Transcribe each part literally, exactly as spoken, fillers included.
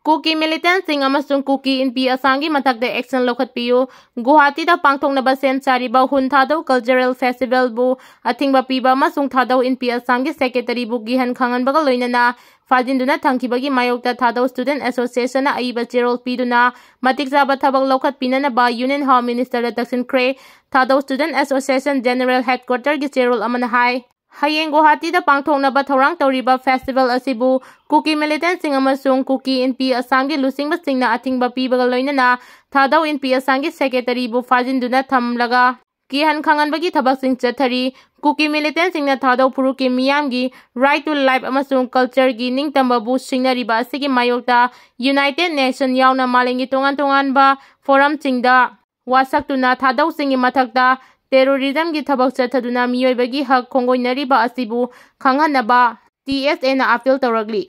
ꯀꯨꯀꯤ ꯃꯤꯂꯤꯇꯦꯟꯁꯤꯡ ꯑꯃꯁꯨꯡ ꯀꯨꯀꯤ ꯏꯟꯄꯤ ꯑꯁꯥꯝꯒꯤ ꯃꯊꯛꯇ action ꯂꯧꯈꯠꯄꯤꯌꯨ꯫ ꯒꯨꯋꯥꯍꯥꯇꯤꯗ ꯄꯥꯡꯊꯣꯛꯅꯕ ꯁꯦꯝ ꯁꯥꯔꯤꯕ ꯍꯨꯟ ꯊꯥꯗꯧ ꯀꯜꯆꯔꯦꯜ ꯐꯦꯁꯇꯤꯚꯦꯜꯕꯨ ꯑꯊꯤꯡꯕ ꯄꯤꯕ ꯑꯃꯁꯨꯡ ꯊꯥꯗꯧ ꯏꯟꯄꯤ ꯑꯁꯥꯝꯒꯤ ꯁꯦꯀ꯭ꯔꯦꯇꯔꯤꯕꯨ ꯀꯤꯍꯟ ꯈꯪꯍꯟꯕꯒ ꯂꯣꯏꯅꯅ ꯐꯥꯖꯤꯟꯗꯨꯅ ꯊꯝꯈꯤꯕꯒꯤ ꯃꯥꯌꯣꯛꯇ ꯊꯥꯗꯧ ꯁ꯭ꯇꯨꯗꯦꯟꯠ ꯑꯦꯁꯣꯁꯤꯌꯦꯁꯟꯅ ꯑꯏꯕ ꯆꯦꯔꯣꯜ ꯄꯤꯗꯨꯅ ꯃꯇꯤꯛ ꯆꯥꯕ ꯊꯕꯛ ꯂꯧꯈꯠꯄꯤꯅꯅꯕ ꯌꯨꯅꯤꯌꯟ ꯍꯣꯝ ꯃꯤꯅꯤꯁꯇꯔꯗ ꯇꯛꯁꯤꯟꯈ꯭ꯔꯦ꯫ ꯊꯥꯗꯧ ꯁ꯭ꯇꯨꯗꯦꯟꯠ ꯑꯦꯁꯣꯁꯤꯌꯦꯁꯟ ꯖꯦꯅꯔꯦꯜ ꯍꯦꯗꯀ꯭ꯋꯥꯇꯔꯒꯤ ꯆꯦꯔꯣꯜ ꯑꯃꯅ ꯍꯥꯏ, ꯍꯌꯦꯡ ꯒꯨꯋꯥꯍꯥꯇꯤꯗ ꯄꯥꯡꯊꯣꯛꯅꯕ ꯊꯧꯔꯥꯡ ꯇꯧꯔꯤꯕ ꯐꯦꯁꯇꯤꯚꯦꯜ ꯑꯁꯤꯕꯨ ꯀꯨꯀꯤ ꯃꯤꯂꯤꯇꯦꯟꯠꯁꯤꯡ ꯑꯃꯁꯨꯡ ꯀꯨꯀꯤ ꯏꯟꯄꯤ ꯑꯁꯥꯝꯒꯤ ꯂꯨꯆꯤꯡꯕꯁꯤꯡꯅ ꯑꯊꯤꯡꯕ ꯄꯤꯕꯒ ꯂꯣꯏꯅꯅ ꯊꯥꯗꯧ ꯏꯟꯄꯤ ꯑꯁꯥꯝꯒꯤ ꯁꯦꯀ꯭ꯔꯦꯇꯔꯤꯕꯨ ꯐꯥꯖꯤꯟꯗꯨꯅ ꯊꯝꯂꯒ ꯀꯤꯍꯟ ꯈꯪꯍꯟꯕꯒꯤ ꯊꯕꯛꯁꯤꯡ ꯆꯠꯊꯔꯤ꯫ ꯀꯨꯀꯤ ꯃꯤꯂꯤꯇꯦꯟꯠꯁꯤꯡꯅ ꯊꯥꯗꯧ ꯐꯨꯔꯨꯞꯀꯤ ꯃꯤꯌꯥꯝꯒꯤ right to life ꯑꯃꯁꯨꯡ ꯀꯜꯆꯔꯒꯤ ꯅꯤꯡꯇꯝꯕꯕꯨ ꯁꯤꯡꯅꯔꯤꯕ ꯑꯁꯤꯒꯤ ꯃꯥꯌꯣꯛꯇ ꯌꯨꯅꯥꯏꯇꯦꯗ ꯅꯦꯁꯟ ꯌꯥꯎꯅ ꯃꯥꯂꯦꯝꯒꯤ ꯇꯣꯉꯥꯟ ꯇꯣꯉꯥꯟꯕ ꯐꯣꯔꯝꯁꯤꯡꯗ ꯋꯥꯁꯛꯇꯨꯅ ꯊꯥꯗꯧꯁꯤꯡꯒꯤ ꯃꯊꯛꯇ ꯇꯦꯔꯣꯔꯤꯖꯝꯒꯤ ꯊꯕꯛ ꯆꯠꯊꯗꯨꯅ ꯃꯤꯑꯣꯏꯕꯒꯤ ꯍꯛ ꯈꯣꯡꯒꯣꯏꯅꯔꯤꯕ ꯑꯁꯤꯕꯨ ꯈꯪꯍꯟꯅꯕ ꯇꯤ ꯑꯦꯁ ꯑꯦꯅ ꯑꯥꯄꯤꯜ ꯇꯧꯔꯛꯂꯤ꯫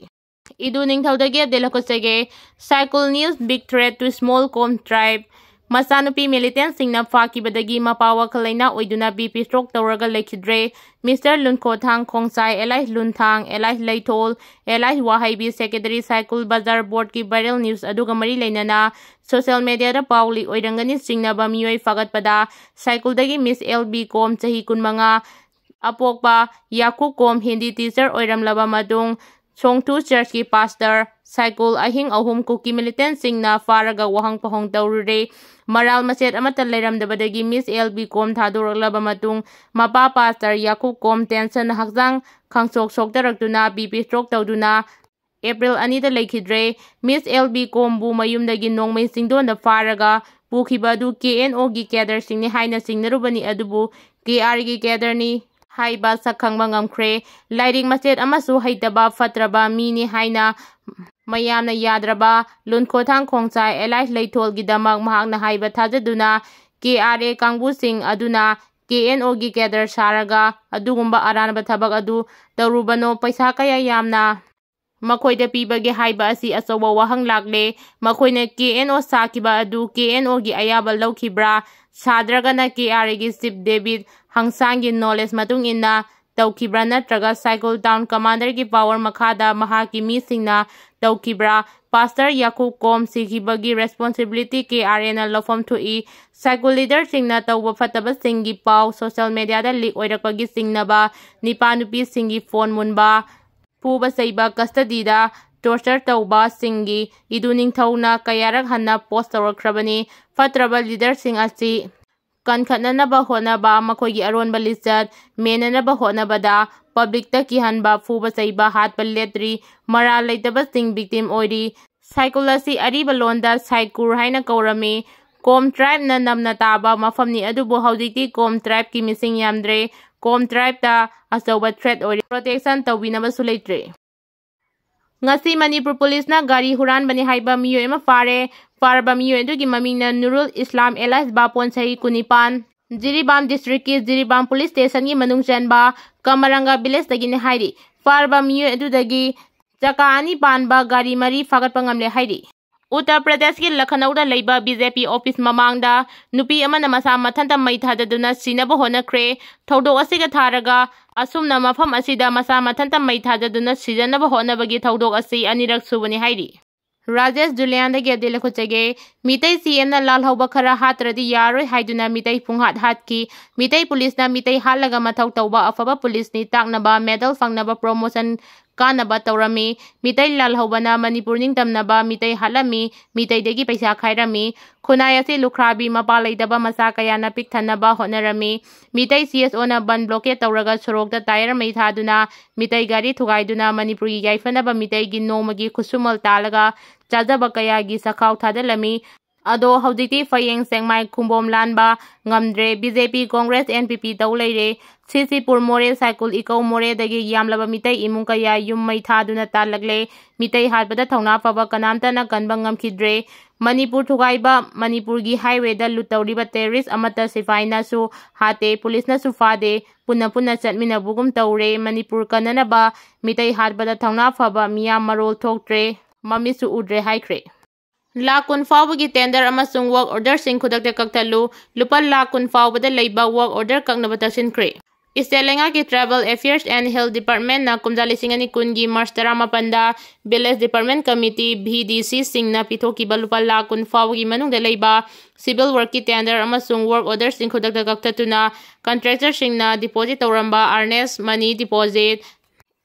ꯏꯗꯨ ꯅꯤꯡꯊꯧꯗꯒꯤ ꯑꯞꯗꯦꯠ ꯂꯧꯈꯠꯆꯒꯦ꯫ Saikul news: big threat to small Kom tribe꯫ ꯃꯆꯥꯅꯨꯄꯤ ꯃꯤꯂꯤꯇꯦꯟꯠꯁꯤꯡꯅ ꯐꯥꯈꯤꯕꯗꯒꯤ ꯃꯄꯥ ꯋꯥꯈꯜ ꯂꯩꯅꯥ ꯑꯣꯏꯗꯨꯅ BP stroke ꯇꯧꯔꯒ ꯂꯩꯈꯤꯗ꯭ꯔꯦ꯫ Mister Lunkhothang Khongchai, alias Lunthang, alias Leithol, alias Wahaibi, secretary Saikul bazar ꯕꯣꯔꯗꯀꯤ viral news ꯑꯗꯨꯒ ꯃꯔꯤ ꯂꯩꯅꯅ social mediaꯗ ꯄꯥꯎ leak ꯑꯣꯏꯔꯝꯒꯅꯤ ꯆꯤꯡꯅꯕ ꯃꯤꯑꯣꯏ ꯐꯥꯒꯠꯄꯗ ꯁꯥꯏꯀꯨꯜꯗꯒꯤ ꯃꯤꯁ ꯑꯦꯜ ꯕꯤ ꯀꯣꯝ, ꯆꯍꯤ ꯀꯨꯟꯃꯉꯥ, ꯑꯄꯣꯛꯄ ꯌꯥꯀꯨꯕ ꯀꯣꯝ, ꯍꯤꯟꯗꯤ teacher ꯑꯣꯏꯔꯝꯂꯕ ꯃꯇꯨꯡ ꯁꯣꯡꯊꯨ churchꯀꯤ pastor ꯁꯥꯏꯀꯨꯜ ꯑꯍꯤꯡ ꯑꯍꯨꯝ ꯀꯨꯀꯤ ꯃꯤꯂꯤꯇꯦꯟꯠꯁꯤꯡꯅ ꯐꯥꯔꯒ ꯋꯥꯍꯪ ꯄꯥꯎꯍꯪ ꯇꯧꯔꯨꯔꯦ꯫ ꯃꯔꯥꯜ ꯃꯆꯦꯠ ꯑꯃꯠꯇ ꯂꯩꯔꯝꯗꯕꯗꯒꯤ ꯃꯤꯁ ꯑꯦꯜ ꯕꯤ ꯀꯣꯝ ꯊꯥꯗꯣꯔꯛꯂꯕ ꯃꯇꯨꯡ ꯃꯄꯥ ꯄꯥꯁꯇꯔ ꯌꯥꯀꯨꯕ ꯀꯣꯝ tensionꯅ ꯍꯛꯆꯥꯡ ꯈꯪꯁꯣꯛ ꯁꯣꯛꯇꯔꯛꯇꯨꯅ BP stroke ꯇꯧꯗꯨꯅ ꯑꯦꯄ꯭ꯔꯤꯜ ꯑꯅꯤꯗ ꯂꯩꯈꯤꯗ꯭ꯔꯦ꯫ ꯃꯤꯁ ꯑꯦꯜ ꯕꯤ ꯀꯣꯝꯕꯨ ꯃꯌꯨꯝꯗꯒꯤ ꯅꯣꯡꯃꯩ ꯆꯤꯡꯗꯣꯟꯗ ꯐꯥꯔꯒ ꯄꯨꯈꯤꯕ ꯑꯗꯨ KNOꯒꯤ cadreꯁꯤꯡꯅꯤ ꯍꯥꯏꯅ ꯆꯤꯡꯅꯔꯨꯕꯅꯤ, ꯑꯗꯨꯕꯨ KRAꯒꯤ cadreꯅꯤ ꯍꯥꯏꯕ ꯁꯛꯈꯪꯕ ꯉꯝꯈ꯭ꯔꯦ꯫ ꯂꯥꯏꯔꯤꯛ ꯃꯆꯦꯠ ꯑꯃꯁꯨ ꯍꯩꯇꯕ ꯐꯠꯇ꯭ꯔꯕ ꯃꯤꯅꯤ ꯍꯥꯏꯅ ꯃꯌꯥꯝꯅ ꯌꯥꯗ꯭ꯔꯕ ꯂꯨꯟꯈꯣꯊꯥꯡ ꯈꯣꯡꯆꯥꯏ ꯑꯦꯂꯥꯏꯁ ꯂꯩꯊꯣꯜꯒꯤꯗꯃꯛ ꯃꯍꯥꯛꯅ ꯍꯥꯏꯕ ꯊꯥꯖꯗꯨꯅ KRA ꯀꯥꯡꯕꯨꯁꯤꯡ ꯑꯗꯨꯅ KNOꯒꯤ cadre ꯁꯥꯔꯒ ꯑꯗꯨꯒꯨꯝꯕ ꯑꯔꯥꯟꯕ ꯊꯕꯛ ꯑꯗꯨ ꯇꯧꯔꯨꯕꯅꯣ? ꯄꯩꯁꯥ ꯀꯌꯥ ꯌꯥꯝꯅ ꯃꯈꯣꯏꯗ ꯄꯤꯕꯒꯦ ꯍꯥꯏꯕ ꯑꯁꯤ ꯑꯆꯧꯕ ꯋꯥꯍꯪ ꯂꯥꯛꯂꯦ꯫ ꯃꯈꯣꯏꯅ KNO ꯁꯥꯈꯤꯕ ꯑꯗꯨ KNOꯒꯤ ꯑꯌꯥꯕ ꯂꯧꯈꯤꯕ꯭ꯔꯥ? ꯁꯥꯗ꯭ꯔꯒꯅ KRAꯒꯤ chief ꯗꯦꯕꯤꯗ ꯍꯪꯁꯥꯡꯒꯤ knowledge ꯃꯇꯨꯡ ꯏꯟꯅ ꯇꯧꯈꯤꯕ꯭ꯔꯥ ꯅꯠꯇ꯭ꯔꯒ ꯁꯥꯏꯀꯨꯜ ꯇꯥꯎꯟ ꯀꯃꯥꯟꯗꯔꯒꯤ ꯄꯥꯋꯔ ꯃꯈꯥꯗ ꯃꯍꯥꯛꯀꯤ ꯃꯤꯁꯤꯡꯅ ꯇꯧꯈꯤꯕ꯭ꯔꯥ? ꯄꯥꯁꯇꯔ ꯌꯥꯀꯨꯕ ꯀꯣꯝ ꯁꯤꯈꯤꯕꯒꯤ ꯔꯦꯁꯄꯣꯟꯁꯤꯕꯤꯂꯤꯇꯤ ꯀꯦ ꯑꯥꯔ ꯑꯦꯅ ꯂꯧꯐꯝ ꯊꯣꯛꯏ꯫ ꯁꯥꯏꯀꯨꯜ ꯂꯤꯗꯔꯁꯤꯡꯅ ꯇꯧꯕ ꯐꯠꯇꯕꯁꯤꯡꯒꯤ ꯄꯥꯎ ꯁꯣꯁꯤꯌꯦꯜ ꯃꯦꯗꯤꯌꯥꯗ ꯂꯤꯛ ꯑꯣꯏꯔꯛꯄꯒꯤ ꯆꯤꯡꯅꯕ, ꯅꯤꯄꯥ ꯅꯨꯄꯤꯁꯤꯡꯒꯤ ꯐꯣꯟ ꯃꯨꯟꯕ, ꯐꯨꯕ ꯆꯩꯕ, ꯀꯁꯇꯗꯤꯗ ꯇꯣꯔꯆꯔ ꯇꯧꯕꯁꯤꯡꯒꯤ ꯏꯗꯨ ꯅꯤꯡꯊꯧꯅ ꯀꯌꯥꯔꯛ ꯍꯟꯅ ꯄꯣꯁ ꯇꯧꯔꯛꯈ꯭ꯔꯕꯅꯤ꯫ ꯐꯠꯇ꯭ꯔꯕ ꯂꯤꯗꯔꯁꯤꯡ ꯑꯁꯤ ꯀꯟꯈꯠꯅꯅꯕ ꯍꯣꯠꯅꯕ, ꯃꯈꯣꯏꯒꯤ ꯑꯔꯣꯟꯕ ꯂꯤꯆꯠ ꯃꯦꯟꯅꯅꯕ ꯍꯣꯠꯅꯕꯗ ꯄꯕ꯭ꯂꯤꯛꯇ ꯀꯤꯍꯟꯕ, ꯐꯨꯕ ꯆꯩꯕ, ꯍꯥꯠꯄ ꯂꯦꯞꯇ꯭ꯔꯤ꯫ ꯃꯔꯥꯜ ꯂꯩꯇꯕꯁꯤꯡ ꯕꯤꯛꯇꯤꯝ ꯑꯣꯏꯔꯤ꯫ ꯁꯥꯏꯀꯨꯜ ꯑꯁꯤ ꯑꯔꯤꯕ ꯂꯣꯟꯗ ꯁꯥꯏꯀꯨꯔ ꯍꯥꯏꯅ ꯀꯧꯔꯝꯃꯤ꯫ ꯀꯣꯝ ꯇ꯭ꯔꯥꯏꯕꯅ ꯅꯝꯅ ꯇꯥꯕ ꯃꯐꯝꯅꯤ, ꯑꯗꯨꯕꯨ ꯍꯧꯖꯤꯛꯇꯤ ꯀꯣꯝ ꯇ꯭ꯔꯥꯏꯕꯀꯤ ꯃꯤꯁꯤꯡ ꯌꯥꯝꯗ꯭ꯔꯦ꯫ ꯀꯣꯝ ꯇ꯭ꯔꯥꯏꯕꯇ ꯑꯆꯧꯕ ꯊ꯭ꯔꯦꯠ ꯑꯣꯏꯔꯦ꯫ ꯄ꯭ꯔꯣꯇꯦꯛꯁꯟ ꯇꯧꯕꯤꯅꯕꯁꯨ ꯂꯩꯇ꯭ꯔꯦ꯫ ꯉꯁꯤ ꯃꯅꯤꯄꯨꯔ ꯄꯨꯂꯤꯁꯅ ꯒꯥꯔꯤ ꯍꯨꯔꯥꯟꯕꯅꯤ ꯍꯥꯏꯕ ꯃꯤꯑꯣꯏ ꯑꯃ ꯐꯥꯔꯦ꯫ ꯐꯥꯔꯕ ꯃꯤꯑꯣꯏ ꯑꯗꯨꯒꯤ ꯃꯃꯤꯡꯅ ꯅꯨꯔꯨꯜ ꯏꯁꯂꯥꯝ ꯑꯦꯂꯥꯏꯁ ꯕꯥꯄꯣꯟ, ꯆꯍꯤ ꯀꯨꯟꯅꯤꯄꯥꯟ, ꯖꯤꯔꯤꯕꯥꯝ ꯗꯤꯁꯇ꯭ꯔꯤꯛꯀꯤ ꯖꯤꯔꯤꯕꯥꯝ ꯄꯨꯂꯤꯁ ꯁ꯭ꯇꯦꯁꯟꯒꯤ ꯃꯅꯨꯡ ꯆꯟꯕ ꯀꯃꯔꯪꯒ ꯚꯤꯂꯦꯖꯇꯒꯤꯅꯤ ꯍꯥꯏꯔꯤ꯫ ꯐꯥꯔꯕ ꯃꯤꯑꯣꯏ ꯑꯗꯨꯗꯒꯤ ꯆꯀꯥ ꯑꯅꯤ ꯄꯥꯟꯕ ꯒꯥꯔꯤ ꯃꯔꯤ ꯐꯥꯒꯠꯄ ꯉꯝꯂꯦ ꯍꯥꯏꯔꯤ꯫ ꯎꯠꯇꯔ ꯄ꯭ꯔꯗꯦꯁꯀꯤ ꯂꯈꯅꯧꯗ ꯂꯩꯕ ꯕꯤ ꯖꯦ ꯄꯤ ꯑꯣꯐꯤꯁ ꯃꯃꯥꯡꯗ ꯅꯨꯄꯤ ꯑꯃꯅ ꯃꯁꯥ ꯃꯊꯟꯇ ꯃꯩ ꯊꯥꯗꯗꯨꯅ ꯁꯤꯅꯕ ꯍꯣꯠꯅꯈ꯭ꯔꯦ꯫ ꯊꯧꯗꯣꯛ ꯑꯁꯤꯒ ꯊꯥꯔꯒ ꯑꯁꯨꯝꯅ ꯃꯐꯝ ꯑꯁꯤꯗ ꯃꯁꯥ ꯃꯊꯟꯇ ꯃꯩ ꯊꯥꯗꯗꯨꯅ ꯁꯤꯖꯅꯕ ꯍꯣꯠꯅꯕꯒꯤ ꯊꯧꯗꯣꯛ ꯑꯁꯤ ꯑꯅꯤꯔꯛ ꯁꯨꯕꯅꯤ ꯍꯥꯏꯔꯤ꯫ ꯔꯥꯖꯦꯁ ꯖꯨꯂꯤꯌꯥꯟꯗꯒꯤ ꯑꯞꯗꯦꯠ ꯂꯧꯈꯠꯆꯒꯦ꯫ ꯃꯤꯇꯩ ꯁꯤ ꯑꯦꯝꯅ ꯂꯥꯜꯍꯧꯕ ꯈꯔ ꯍꯥꯠꯇ꯭ꯔꯗꯤ ꯌꯥꯔꯣꯏ ꯍꯥꯏꯗꯨꯅ ꯃꯤꯇꯩ ꯄꯨꯡꯍꯥꯠ ꯍꯥꯠꯈꯤ꯫ ꯃꯤꯇꯩ ꯄꯨꯂꯤꯁꯅ ꯃꯤꯇꯩ ꯍꯥꯠꯂꯒ ꯃꯊꯧ ꯇꯧꯕ ꯑꯐꯕ ꯄꯨꯂꯤꯁꯅꯤ ꯇꯥꯛꯅꯕ ꯃꯦꯗꯜ ꯐꯪꯅꯕ ꯄ꯭ꯔꯣꯃꯣꯁꯟ ꯀꯥꯟꯅꯕ ꯇꯧꯔꯝꯃꯤ꯫ ꯃꯤꯇꯩ ꯂꯥꯜꯍꯧꯕꯅ ꯃꯅꯤꯄꯨꯔ ꯅꯤꯡꯇꯝꯅꯕ ꯃꯤꯇꯩ ꯍꯥꯠꯂꯝꯃꯤ, ꯃꯤꯇꯩꯗꯒꯤ ꯄꯩꯁꯥ ꯈꯥꯏꯔꯝꯃꯤ꯫ ꯈꯨꯟꯅꯥꯏ ꯑꯁꯤ ꯂꯨꯈ꯭ꯔꯥꯕꯤ ꯃꯄꯥ ꯂꯩꯇꯕ ꯃꯆꯥ ꯀꯌꯥꯅ ꯄꯤꯛ ꯊꯟꯅꯕ ꯍꯣꯠꯅꯔꯝꯃꯤ꯫ ꯃꯤꯇꯩ ꯁꯤ ꯑꯦꯁ ꯑꯣꯅ ꯕꯟ ꯕ꯭ꯂꯣꯀꯦꯠ ꯇꯧꯔꯒ ꯁꯣꯔꯣꯛꯇ ꯇꯥꯌꯔ ꯃꯩ ꯊꯥꯗꯨꯅ ꯃꯤꯇꯩ ꯒꯥꯔꯤ ꯊꯨꯒꯥꯏꯗꯨꯅ ꯃꯅꯤꯄꯨꯔꯒꯤ ꯌꯥꯏꯐꯅꯕ ꯃꯤꯇꯩꯒꯤ ꯅꯣꯡꯃꯒꯤ ꯈꯨꯠꯁꯨꯃꯜ ꯇꯥꯜꯂꯒ ꯆꯥꯖꯕ ꯀꯌꯥꯒꯤ ꯆꯈꯥꯎ ꯊꯥꯗꯜꯂꯝꯃꯤ꯫ ꯑꯗꯣ ꯍꯧꯖꯤꯛꯇꯤ ꯐꯌꯦꯡ ꯁꯦꯡꯃꯥꯏ ꯈꯨꯝꯕꯣꯝ ꯂꯥꯟꯕ ꯉꯝꯗ꯭ꯔꯦ꯫ ꯕꯤ ꯖꯦ ꯄꯤ, ꯀꯣꯡꯒ꯭ꯔꯦꯁ, ꯑꯦꯟ ꯄꯤ ꯄꯤ ꯇꯧ ꯂꯩꯔꯦ꯫ ꯁꯤ ꯁꯤ ꯄꯨꯔ ꯃꯣꯔꯦ, ꯁꯥꯏꯀꯨꯜ ꯏꯀꯧ ꯃꯣꯔꯦꯗꯒꯤ ꯌꯥꯝꯂꯕ ꯃꯤꯇꯩ ꯏꯃꯨꯡ ꯀꯌꯥ ꯌꯨꯝ ꯃꯩ ꯊꯥꯗꯨꯅ ꯇꯥꯜꯂꯛꯂꯦ꯫ ꯃꯤꯇꯩ ꯍꯥꯠꯄꯗ ꯊꯧꯅꯥ ꯐꯕ ꯀꯅꯥꯝꯇꯅ ꯀꯟꯕ ꯉꯝꯈꯤꯗ꯭ꯔꯦ꯫ ꯃꯅꯤꯄꯨꯔ ꯊꯨꯒꯥꯏꯕ, ꯃꯅꯤꯄꯨꯔꯒꯤ ꯍꯥꯏꯋꯦꯗ ꯂꯨꯠ ꯇꯧꯔꯤꯕ ꯇꯦꯔꯣꯔꯤꯁ ꯑꯃꯠꯇ ꯁꯤꯐꯥꯏꯅꯁꯨ ꯍꯥꯠꯇꯦ, ꯄꯨꯂꯤꯁꯅꯁꯨ ꯐꯥꯗꯦ꯫ ꯄꯨꯟꯅ ꯄꯨꯟꯅ ꯆꯠꯃꯤꯟꯅꯕꯒꯨꯝ ꯇꯧꯔꯦ꯫ ꯃꯅꯤꯄꯨꯔ ꯀꯟꯅꯅꯕ ꯃꯤꯇꯩ ꯍꯥꯠꯄꯗ ꯊꯧꯅꯥ ꯐꯕ ꯃꯤꯌꯥꯝ ꯃꯔꯣꯜ ꯊꯣꯛꯇ꯭ꯔꯦ꯫ ꯃꯃꯤꯠꯁꯨ ꯎꯗ꯭ꯔꯦ ꯍꯥꯏꯈ꯭ꯔꯦ꯫ ꯂꯥꯈ ꯀꯨꯟ ꯐꯥꯎꯕꯒꯤ ꯇꯦꯟꯗꯔ ꯑꯃꯁꯨꯡ ꯋꯥꯔꯛ ꯑꯣꯔꯗꯔꯁꯤꯡ ꯈꯨꯗꯛꯇ ꯀꯛꯊꯠꯂꯨ꯫ ꯂꯨꯄꯥ ꯂꯥꯈ ꯀꯨꯟ ꯐꯥꯎꯕꯗ ꯂꯩꯕ ꯋꯥꯔꯛ ꯑꯣꯔꯗꯔ ꯀꯛꯅꯕ ꯇꯛꯁꯤꯟꯈ꯭ꯔꯦ꯫ State ꯂꯩꯉꯥꯛꯀꯤ Tribal Affairs and Health Department ꯅ ꯀꯨꯝꯖꯥ ꯂꯤꯁꯤꯡ ꯑꯅꯤ ꯀꯨꯟꯒꯤ March ꯇꯔꯥꯃꯥꯄꯟꯗ Village Department Committee, V D C ꯁꯤꯡꯅ ꯄꯤꯊꯣꯛꯈꯤꯕ ꯂꯨꯄꯥ ꯂꯥꯈ ꯀꯨꯟ ꯐꯥꯎꯕꯒꯤ ꯃꯅꯨꯡꯗ ꯂꯩꯕ civil work ꯀꯤ tender ꯑꯃꯁꯨꯡ work order ꯁꯤꯡ ꯈꯨꯗꯛꯇ ꯀꯛꯊꯠꯇꯨꯅ contractor ꯁꯤꯡꯅ deposit ꯇꯧꯔꯝꯕ earnest money deposit,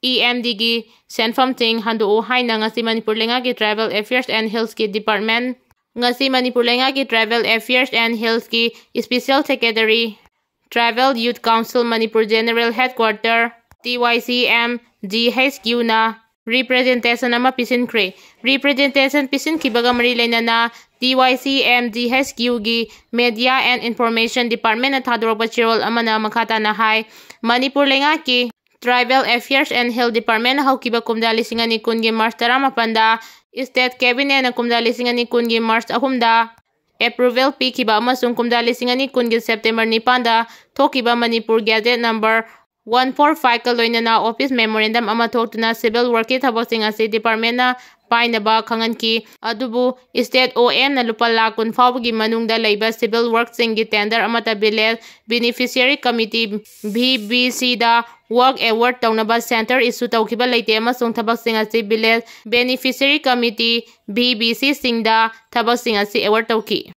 E M D ꯒꯤ ꯁꯦꯟꯐꯝꯁꯤꯡ ꯍꯟꯗꯣꯛꯎ ꯍꯥꯏꯅ ꯉꯁꯤ ꯃꯅꯤꯄꯨꯔ ꯂꯩꯉꯥꯛꯀꯤ Tribal Affairs and Health ꯀꯤ Department, ꯉꯁꯤ ꯃꯅꯤꯄꯨꯔ ꯂꯩꯉꯥꯛꯀꯤ Tribal Affairs and Health ꯀꯤ Special Secretary, Tribal Youth Council Manipur General Headquarter, T Y C M G H Q ꯅ representation ꯑꯃ ꯄꯤꯁꯤꯟꯈ꯭ꯔꯦ꯫ Representation ꯄꯤꯁꯤꯟꯈꯤꯕꯒ ꯃꯔꯤ ꯂꯩꯅꯅ T Y C M G H Q ꯒꯤ Media and Information Department ꯅ ꯊꯥꯗꯣꯔꯛꯄ ꯆꯦꯔꯣꯜ ꯑꯃꯅ ꯃꯈꯥ ꯇꯥꯅ ꯍꯥꯏ, ꯃꯅꯤꯄꯨꯔ ꯂꯩꯉꯥꯛꯀꯤ Tribal Affairs and Health Department ꯅ ꯍꯧꯈꯤꯕ ꯀꯨꯝꯖꯥ ꯂꯤꯁꯤꯡ ꯑꯅꯤ ꯀꯨꯟꯒꯤ March ꯇꯔꯥꯃꯥꯄꯟꯗ, State Cabinet ꯅ ꯀꯨꯝꯖꯥ ꯂꯤꯁꯤꯡ ꯑꯅꯤ ꯀꯨꯟꯒꯤ March ꯑꯍꯨꯝꯗ approval ꯄꯤꯈꯤꯕ ꯑꯃꯁꯨꯡ ꯀꯨꯝꯖꯥ ꯂꯤꯁꯤꯡ ꯑꯅꯤ ꯀꯨꯟꯒꯤ September ꯅꯤꯄꯥꯟꯗ ꯊꯣꯛꯈꯤꯕ Manipur Gazette number one four five ꯀ ꯂꯣꯏꯅꯅ office memorandum ꯑꯃ ꯊꯣꯛꯇꯨꯅ civil work ꯀꯤ ꯊꯕꯛꯁꯤꯡ ꯑꯁꯤ department ꯅ ꯄꯥꯏꯅꯕ ꯈꯪꯍꯟꯈꯤ꯫ ꯑꯗꯨꯕꯨ state O M ꯅ ꯂꯨꯄꯥ ꯂꯥꯈ ꯀꯨꯟ ꯐꯥꯎꯕꯒꯤ ꯃꯅꯨꯡꯗ ꯂꯩꯕ civil work ꯁꯤꯡꯒꯤ tender ꯑꯃꯠꯇ Village Beneficiary Committee, V B C ꯗ work award ꯇꯧꯅꯕ center issue ꯇꯧꯈꯤꯕ ꯂꯩꯇꯦ ꯑꯃꯁꯨꯡ ꯊꯕꯛꯁꯤꯡ ꯑꯁꯤ Village Beneficiary Committee, V B C ꯁꯤꯡꯗ ꯊꯕꯛꯁꯤꯡ ꯑꯁꯤ award ꯇꯧꯈꯤ꯫